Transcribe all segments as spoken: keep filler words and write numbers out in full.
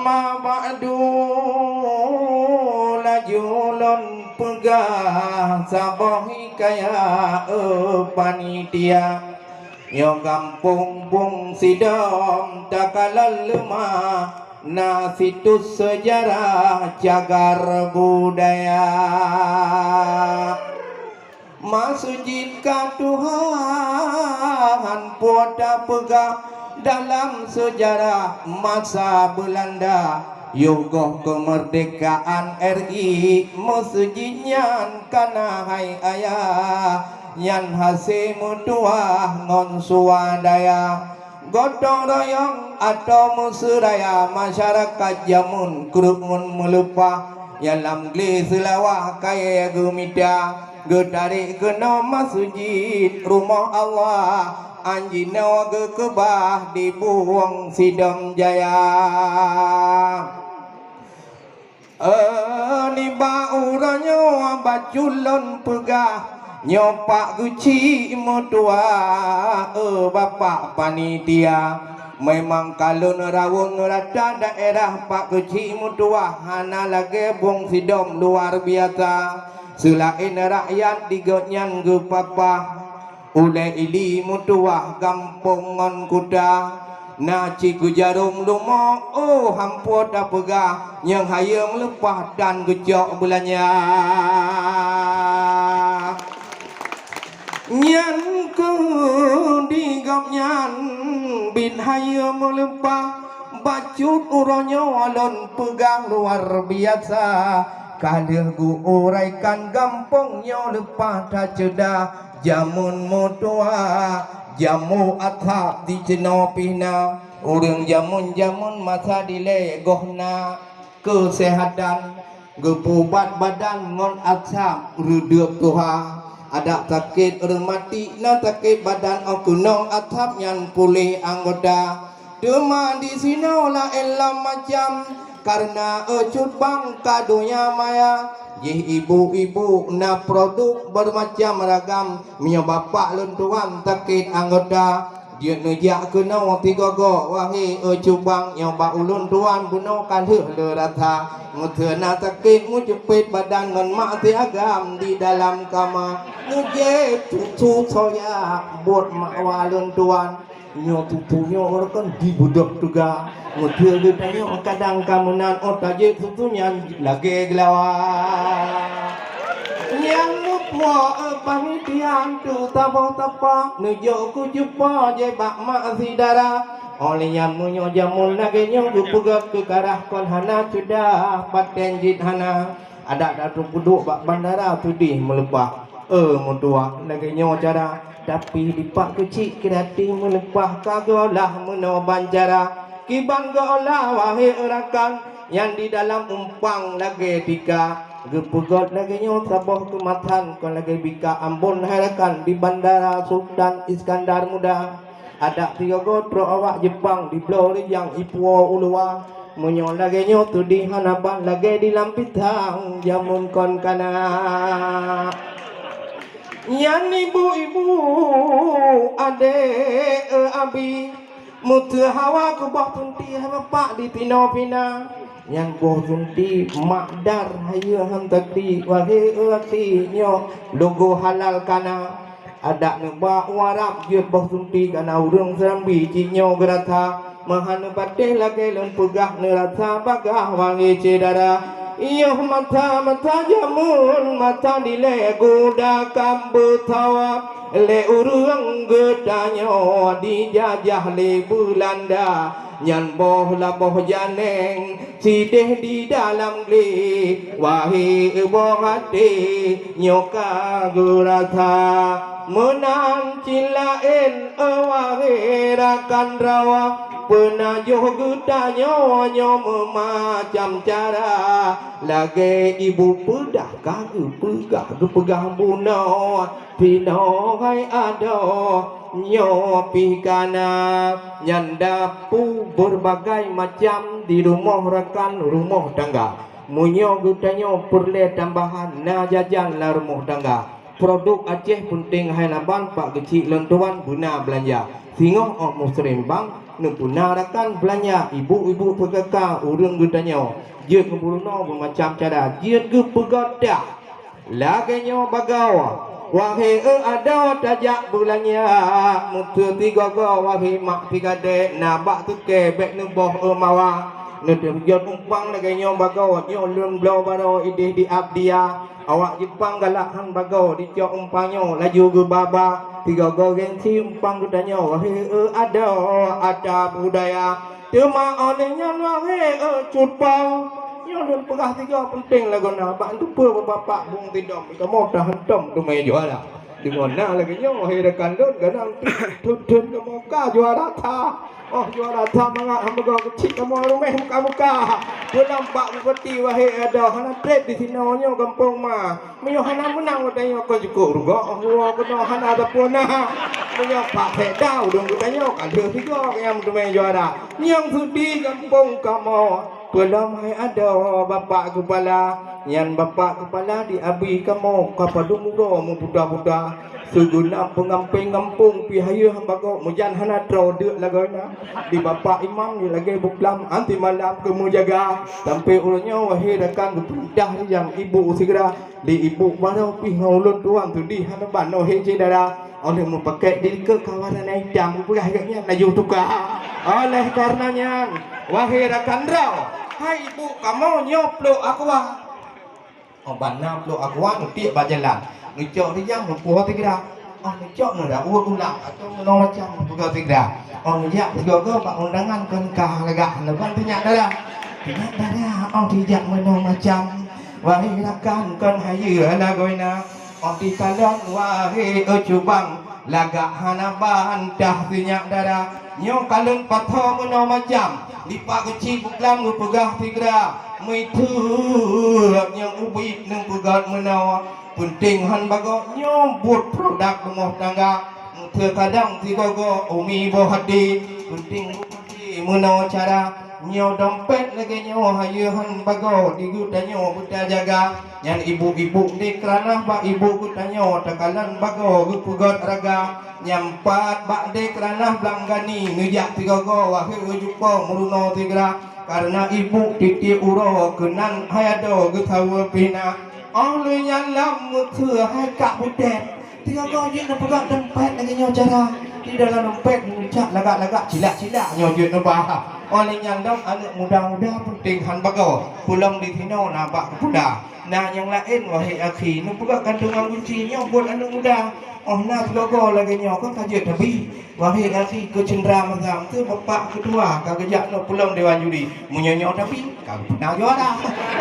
Amma ba'du, laju lôn peugah saboh hikayat, eh, panitia. Nyoe gampông Bông Sidom takalon leumah, na situs seujarah cagar budaya. Meuseujid ka tuha han po tapeugah dalam seujarah masa Beulanda, yoh goh keumeurdekaan R I, meuseujid nyan ka na hai ayah, nyan hase meutuwah ngon swadaya. Gotong royong atau meuseuraya masyarakat jameun kreueh ngon meuleupah, nyang lam glé Seulawah kayée geumita, geutarek keunoe meuseujid rumoh Allah, anjinoe geukeubah di Bông Sidom Jaya. Eh, nibak uroe nyoe bacut lôn peugah, nyoe Pak Geuchik meutuwah, eh, Bapak Panitia. Memang ka lôn rawöng rata daerah Pak Geuchik meutuwah hana lagée Bông Sidom luar biasa. Seulaén rakyat di gobnyan geupapah, ulée ili meutuwah gampông ngon kuta, na cit geujarôm lumoe, oh, han po tapeugah nyang hayeue meuleupah dan geucok beulanja. Nyan keuh di gobnyan biet hayeue meuleupah, bacut uroe nyoe lôn peugah luar biasa. Ka lheueh geuuraikan gampông nyoe leupah that ceudah, jameun meutuwah, jameun asab di sinoe pih na. Ureuëng jameun-jameun masa dilée goh na keuseuhatan, geupeuubat badan ngon asab reudeueb tuha. Adak sakét reumatik na sakét badan, óh keunong asab nyan puléh anggota. Teuma disinoe laén lom macam, kareuna cut bang ka donya maya. Jih ibu-ibu na produk bermacam ragam, meunyoe bapak lôn tuan sakét anggota, jeuet neujak keunoe tigogo, wahé cut bang, nyoe bak ulôn tuan bunoe ka lheueh le rasa. Meuseu na sakét meujeupet badan ngon mak si agam di dalam kama, neujép susu soya buet mak wa lôn tuan. Nyoe pupu nyoe ureuëng kan dibeudôh teuga. Meuseu geutanyoe kadang ka meunan, oh tajép susu nyan lagée geulawa. Nyang mupo, eh, panitia tu saboh tapa, neujok keu cupa jeh bak mak si dara. Óh lheueh nyan meunyoe jameun lagée nyoe geupeugét keu karah kon hana ceudah, paten jih hana. Adak datu peuduek bak bandara tudeh meuleupah. Eh, meutuah lagée nyoe cara, tapi dipat keuchik kreatif meuleupah ka geuolah meunoe ban cara. Kiban geuolah wahé rakan, nyan di dalam umpang lagée tika. Geupeugét lagée nyoe saboh keumatan kon lagée bika Ambon hai rakan di bandara Sultan Iskandar Muda. Adak tigogo trok awak Jeupang dibloe rijang ipuwoe u luwa. Meunyoe lagée nyoe tudeh hana ban lagée di lam pitang jameun kon kana. Nyan ibu-ibu, adék, eh, abi, meuseu hawa keu boh sunti hai bapak di pinoe pina. Nyan boh sunti makdar hayeue han takdi, wahé euti nyoe logo halal kana. Adak neuba u Arab jeuet boh sunti kana ureuëng Serambi cit nyoe geurasa. Meuhan neupatéh lagée lôn peugah neurasa bagah wahé syedara. Yoh mata-mata jameun mata dilée guda kam beutawa lé ureuëng geutanyoe dijajah lé Beulanda. Nyan boh laboh janeng sideh di dalam glé, wahé boh até nyoe ka geurasa. Meunan cit laén, eh, wahé rakan rawa, peunajoh geutanyoe nyoe meumacam cara. Lagée ibu peudah ka geupeugah, geupeugah bunoe, pinoe hai adoe, nyoe pih kana. Nyan dapu beureubagai macam di rumoh rakan rumoh tangga. Meunyoe geutanyoe peureulée tambahan, na jajan lam rumoh tangga. Produk Aceh peunteng hai laban, pak geuchik lôn tuan beuna beulanja. Singoh ôk museurim bang, neupeuna rakan beulanja, ibu-ibu peukaka ureuëng geutanyoe. Jeuet geupeurunoe beumacam cara, jeuet geupeugah dah. Lagée nyoe bagoe, wahé eu adoe tajak beulanja, meuteutigoe-goe wahé mak tigadée, na bak teukée bék neuboh eu mawa. Neuteujot umpang lagée nyoe bagoe, nyoe lôn bloe baroe idéh di Abdia. Awak jipang galak hán bagoe, dicok umpang nyoe laju geubaba. Tigoe-goe gengsi umpang geutanyoe, wahé eu adoe ata budaya. Teuma óh lheueh nyan wahé eu cut po, nyoe lôn peugah tiga peunteng lagoena bak teupeue bapak bung tidom kamoe tahantom teumé juara. Deungon na lagée nyoe wahé rakan lôn, ganang thon-thon kamoe ka juara that. Oh juara that mangat hamba goe keuchik kamoe ruméh muka-muka. Pulang bak bupati wahé adoe hana treb di sinoe nyoe gampông ma. Meunyoe hana meunang watée nyoe kon jukuk rugoe, oh woe keunoe hana sapeue na. Meunyoe pak sekda ulôn geutanyoe ka lheueh tiga nyang teumé juara. Nyang seudi gampông kamoe, peulom hai adoe bapak keupala. Nyan bapak keupala di abi kamoe ka padum uroe meuputa-puta. Sigohlom peungampéng gampông pih hayeue hamba goe meujan hana troe deuk lagoena. Di bapak imam di lagée buklam anti malam keumeujaga. Sampai uroe nyoe wahé rakan geupeurintah rijang ibu sigra. Di ibu baroe pih ngon ulôn tuan tu di hana ban oh hé syedara. Óh lheueh meupakék di likot kawan hana itam, geupeugah geuh nyan laju tuka. Oleh karena nyan, wahé rakan droe, hai ibu kamoe nyoe plôk aqua. Oh, ban na plôk aqua neutiek bak jalan. Neucok rijang neupuho sigra. Oh, neucok neudaôt ulang atau meunoe macam neupeugah sigra. Oh, neujak sigoe-goe bak undangan kon ka lagak neuban teuinyak dara. Teuinyak dara, oh, dijak meunoe macam. Wahé rakan kon hayeue lagoena. Óh dikalon wahé eu cubang, lagak hana bantah sinyak dara. Nyoe ka lôn patho meunoe macam, dipak keuchik buklam geupeugah sigra, meuitheuk nyang ubit neupeugét meunoe. Peunteng hán bagoe nyoe buet produk rumoh tangga, meuteukadang sigoe-goe umi boh hati. Peunteng buet hati meunoe cara, nyoe dompet lagée nyoe hayeue hán bagoe di geutanyoe beutajaga. Nyan ibu-ibu di keuranah bak ibu geutanyoe takalon bagoe geupeugét raga. Nyang pat bak di keuranah blang gani neujak sigoe-goe wahé ujuko meurunoe sigra. Kareuna ibu tieb-tieb uroe keunan hai adoe geusaweue pih na. Óh lheueh nyan lam meuteue hai kak butet. Tiga goe jeuet neupeugah dompet lagée nyoe cara. Di dalam dompet neucak lagak-lagak cilak-cilak nyoe jeuet neuba. Óh lheueh nyan lom aneuëk muda-muda peunteng hán bagoe. Peulom di sinoe na bak keupula. Na nyang laén wahé akhi, neupeugah gantungan gunci nyoe buet aneuëk muda. Óh na sigoe-goe lagée nyoe kon ka jeuet tabi. Wahé akhi keu cendra mazam teu bapak keutua ka geujak lom peulom dewan juri. Meunyoe nyoe tabi ka geupeunan juara.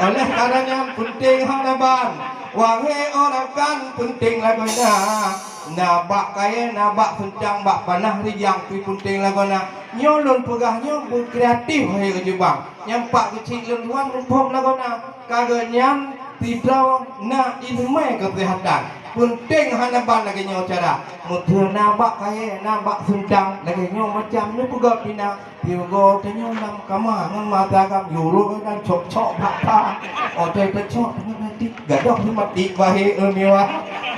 Oleh karena nyan peunteng hana ban. Wahé rakan peunteng lagoena. Na bak kayée, na bak seuntang, bak panah rijang pih peunteng lagoena. Nyoe lôn peugah nyoe beukreatif wahé ujeubang. Nyang pak keuchik lôn tuan muphom lagoena. Ka geuh nyan sidroe na ileumé keuseuhatan. Peunteng hana ban lagée nyoe cara. Meuteue na bak kayée, na bak seuntang lagée nyoe macam neupeugah pih na. Tigoe tanyoe lam kama ngon mata gam yurok dan cok-cok bak ka. Otai teucok teungoh mati, gadoh mati wahé eu miwah.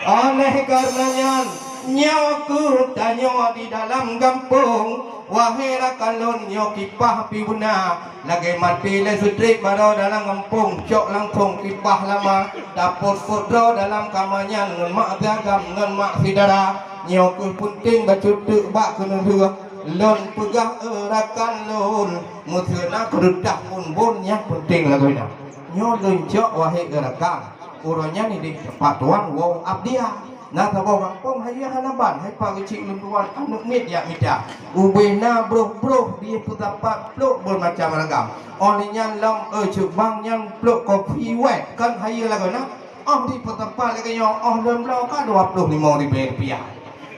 Oleh karena nyan, nyoe keuh tanyoe di dalam gampông, wahé rakan lôn nyoe kipah pih beuna. Lagée maté lé seutrek baroe dalam gampông, cok langsong kipah lama, dapot-pot droe dalam kama nyan ngon mak siagam ngon mak sidara. Nyoe keuh peunteng bacut teuk bak keuneulheueh. Lôn peugah eu rakan lôn, meuseue na keureutah phon-phon nyang peunteng lagoena. Nyoe lôn cok wahé eu rakan, uroe nyan idéh teumpat tuan woe Abdia. Na saboh gampông hayeue hana ban, hai pak keuchik lôn tuan aneuëk miet jak mita. Ubéh na broh-broh di peusapat plôk beumacam ragam. Óh lheueh nyan lom eu cubang nyan plôk kopi wet kon hayeue lagoena. Óh di peusapat lagée nyoe óh lôn bloe ka dua ploh limong ribée rupiah.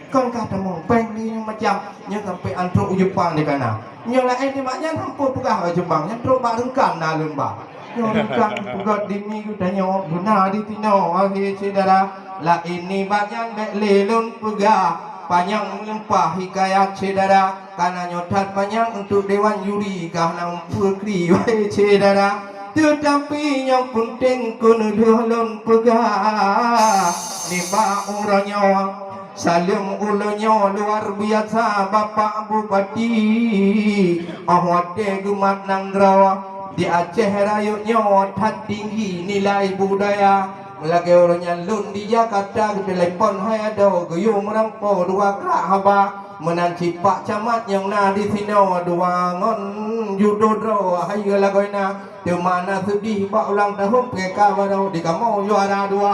Kon ka tamong péng di nyoe macam nyoe sampoe antrok u Jepang di kana. Nyoe laén nibak nyan hampoh peugah u Jepang nyan trok bak reungkang na lôn ba. Nyoe reungkang peugah di mi geutanyoe beuna di tinoe wahé syedara. Laén nibak nyan bék lé lôn peugah panyang meulimpah hikayat syedara. Kana nyoe that panyang untuk dewan juri ka hana meupeukri wahé syedara. Teutapi nyang peunteng keuneulheueh lôn peugah nibak uroe nyoe. Saleuem ulôn nyoe luar biasa Bapak Bupati, óh watée geumat nanggroe di Aceh Rayeuk nyoe that tinggi nilai budaya. Meulagée uroe nyan lôn di Jakarta geutelepon hai adoe geuyue meurampo dua krak haba. Meunan cit pak camat nyang na di sinoe dua ngon judo droe hai lagoina. Teuma na seudeh bak ulang tahun P K K baroe di kamoe juara dua.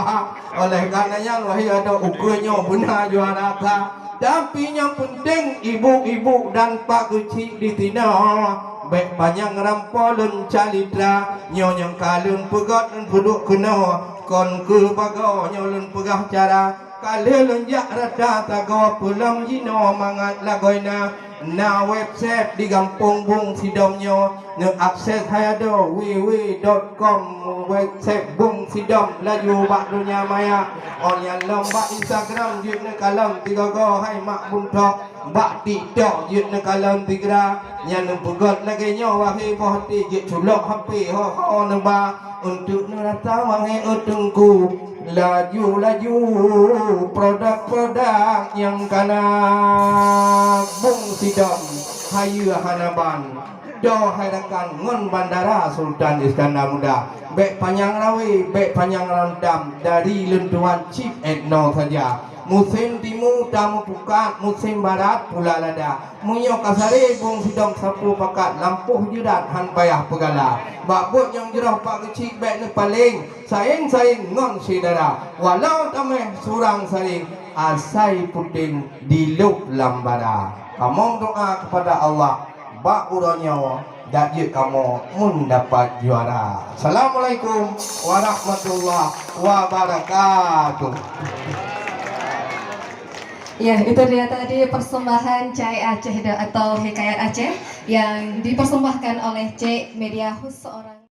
Oleh karena nyan wahai adoe ukeue nyoe beuna juara ka. Tapi nyang peunteng ibu-ibu dan pak geuchik di sinoe bék panyang rampo lôn calitra. Nyoe nyang ka lôn peugét lôn peuduek keunoe kon keu bagoe nyoe lôn peugah cara. Ka lheueh lôn jak rata sagoe peulom jinoe mangat lagoina. Na website di gampông Bung Sidom nyoe, neuakses hai adoe w w w dot com website Bung Sidom laju bak donya maya. Óh nyan lom bak Instagram jeuet neukalon sigoe-goe hai mak buntok, bak TikTok jeuet neukalon sigra. Nyan neupeugét lagée nyoe wahé boh até jeuet culok H P ho-ho neuba. Untuk neurasa wahé teungku, laju-laju produk-produk nyang kana Bung Sidom hayeue hana ban. Doh hai rakan ngon Bandara Sultan Iskandar Muda. Bék panyang rawe, bék panyang randam dari lôn tuan cit etno saja. Musém timu tameupukat, musém barat pula lada. Meunyoe ka saré Bung Sidom sapeue pakat, lampôh jeurat han payah peugala. Bak buet nyang jroh pak geuchik bék neupaléng, sayang-sayang ngon syedara. Walau taméh surang saléng, asai puténg dilôb lam bara. Kamoe doa kepada Allah, bak uroe nyoe dak jeuet kamoe meundapat juara. Assalamualaikum warahmatullahi wabarakatuh. Ya, itu dia tadi persembahan Cai Aceh atau Hikayat Aceh yang dipersembahkan oleh Cek Media House seorang